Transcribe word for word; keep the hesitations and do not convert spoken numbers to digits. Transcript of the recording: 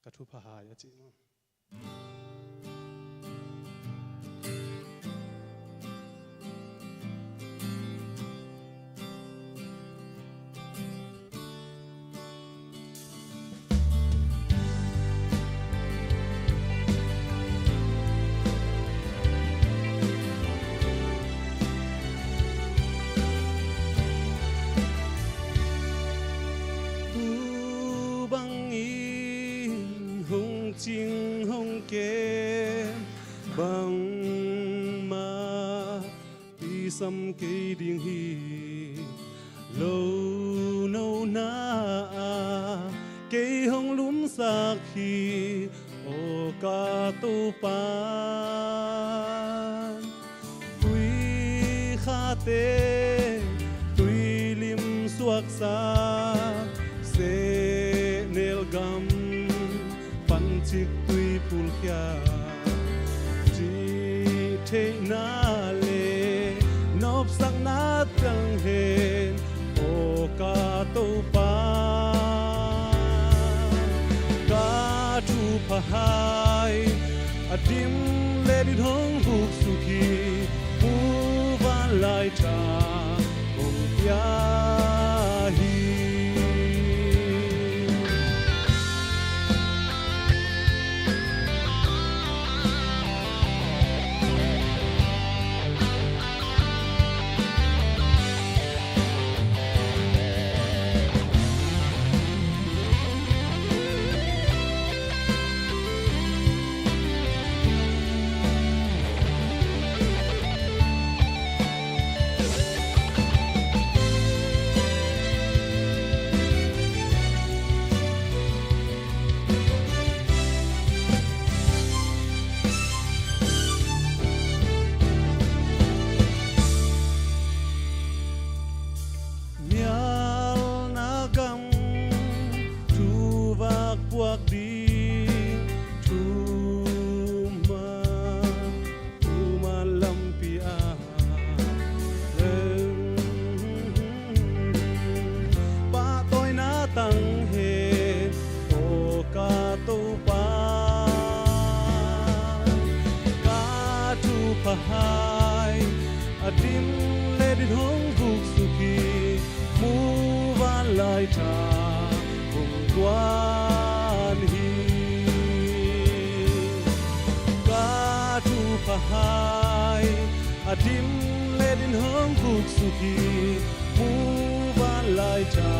Ka thupha hai a ci maw? Tu bangin hong cing hong kem bangmah i sam kei ding hi lo. Nona ah kei hong lumsak hi, aw ka Topa. Tuikhate tuilim suaksak, sehnel gam pancik tui phulkhia, cih theihna le nopsakna tang hen, aw ka Topa. Ka thupha hai a dim le din hong vuksuk hi, muvanlai tha hong pia hi. Mialna gam thuvak puak ding, thuman, thuman lampi ah pahtawina tang hen, aw ka Topa. Ka thupha hai a dim le din hong vuksuk hi, muvanlai tha hong guan hi. Ka thupha hai a dim le din hong vuksuk hi, muvanlai tha